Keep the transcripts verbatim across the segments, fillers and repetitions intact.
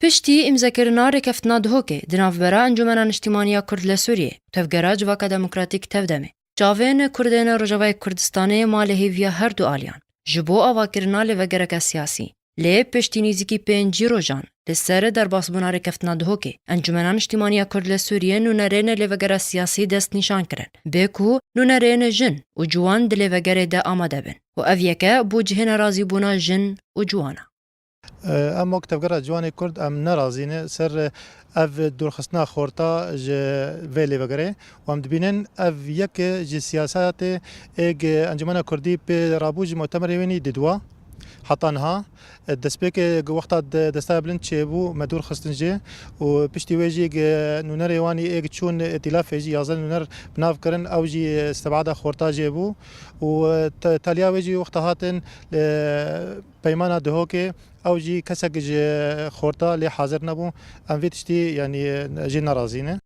Piştî îmzekirina rêkeftina Duhokê di navbera Encûmena Niştîmaniya Kurd li Sûriyê û Tevgera Civaka Demokratîk Tevdemê, çavên Kurdên Rojavayê Kurdistanê ma li hêviya her du aliyan ji bo avakirina lêvegereke siyasî. Lê piştî nîzîkî pêncî rojan li ser derbasbûna rêkeftina Duhokê, Encûmena Niştîmaniya Kurd li Sûriyê nûnerên lêvegera siyasî dest nîşan kirin, bê ku nûnerên jin û ciwan di lêvegerê de amade bin û ev yeke bû cihê nerazîbûna jin û ciwana. Em wek Tevgera Ciwanê Kurd em nerazî ne ser ev dûrxistina xorta ji vê lêvegerê û em dibînin ev yek ji siyasetê êg Encûmena Kurdî pê rabû ji mutemerê wînî didiwa. Heta niha, destpêkê wexta de-, desteya bilind çêbû, me dûr xistin jê û piştî wê jî ge-, nûnerê wanî êg çûn îtîlafê jî yazdeh nûner bi nav kirin, ew jî stebada xorta jê bû û te-, taliya wê jî wexta hatin li peymana Duhokê, ew jî kesek ji xorta lê hazir nebû. Em vê tiştî, yanî, jê nerazî ne.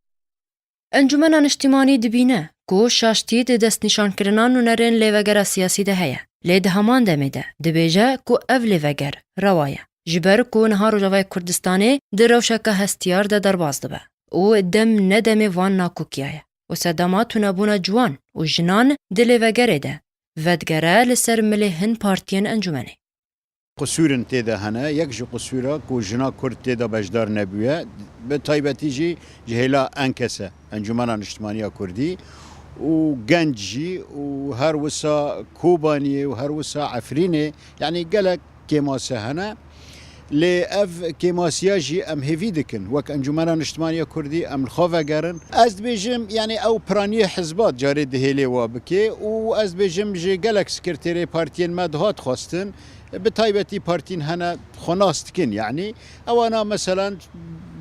Encûmena Niştîmanî dibîne ku şaştî di destnîşankirina nûnerên lêvegera siyasî de heye. Lê di heman demê de dibêje ku ev lêveger rewa ye. Ji ber ku niha Rojavayê Kurdistanê di rewşeke hestiyar de derbas dibe û dem ne demê van nakokiya ye û sedema tunebûna ciwan û jinan di lêvegerê de vedigere li ser milê hin partiyên encûmenê. Qusûrin tê de hene. Yek ji qusûra ku jina Kurd tê de beşdar nebûye, bi taybetî jî ji hêla enkese, Encûmena Niştimaniya Kurdî û genc jî û her wisa Kobaniyê û her wisa Efrînê, yanî gelek kêmase hene. Lê ev kêmasiya jî em hêvî dikin. Wek Encûmena Niştimaniya Kurdî em li xwe vegerin. Ez dibêjim, yanî ew piraniyê hizba carê dihêlê wa bikê û ez dibêjim ji gelek sekreterê partiyên me dihat xwestin. Bi taybetî partîn hene xwe nas dikin, yanî ewana meselan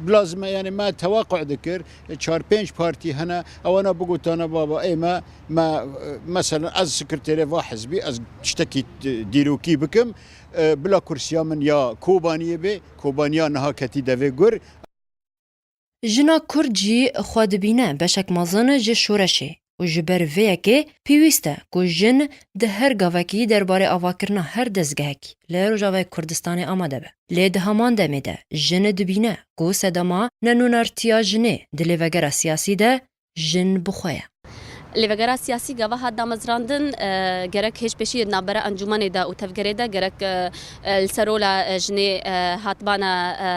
lazim e, yanî me tewequ dikir, çar pênc partî hene, ewana bigotana baba ê me, me, meselan ez sekreterê va hizbî, ez tiştekî dîrokî bikim, bila kursiya min ya Kobaniyê bê, Kobaniya niha ketî devê gur. Jina Kurd jî xwe dibîne beşek mezin ji şoreşê û ji ber vê yekê pêwîst e ku jin di her gavekî derbarê avakirina her dezgehekî li Rojavayê Kurdistanê amade be. Lê di heman demê de jin dibîne ku sedema nenûnertiya jinê di lêvegera siyasî de jin bi xwe ye. Lêvegera siyasî gava hat damezrandin, e, gerek hêj pêşî di navbera encûmenê de û tevgerê de gerek, e, e, li ser rola, e, jinê, e, hatibana, e,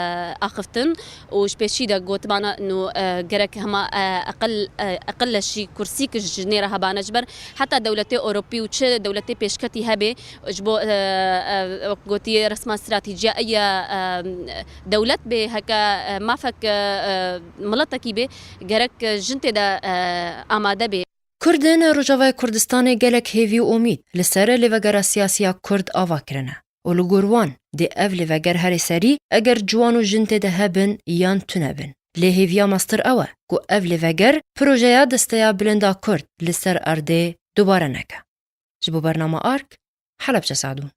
axiftin û ji pêşî de gotibana nû, e, gerek hema, e, eqil, e, eqil leşî kursî ki ji jinê re hebane ji ber heta dewletê Ewropî û çi dewletê pêşketî hebe ji bo, e, e, wek gotî resma stratîciya eya, e, dewlet bê, heke, e, mafek, e, e, miletekî bê, gerek, e, jin tê de, e, amade bê. Kurdên Rojavayê Kurdistanê gelek hêvî û umîd li ser lêvegera siyasî ya Kurd ava kirine û li gor wan dê ev lêveger herê serî eger ciwan û jin tê de hebin yan tune bin. Lê hêviya mestir ew e ku ev lêveger projeya desteya bilind a Kurd li ser erdê dubare neke. Ji bo bernama Ark, Helebce Sadu.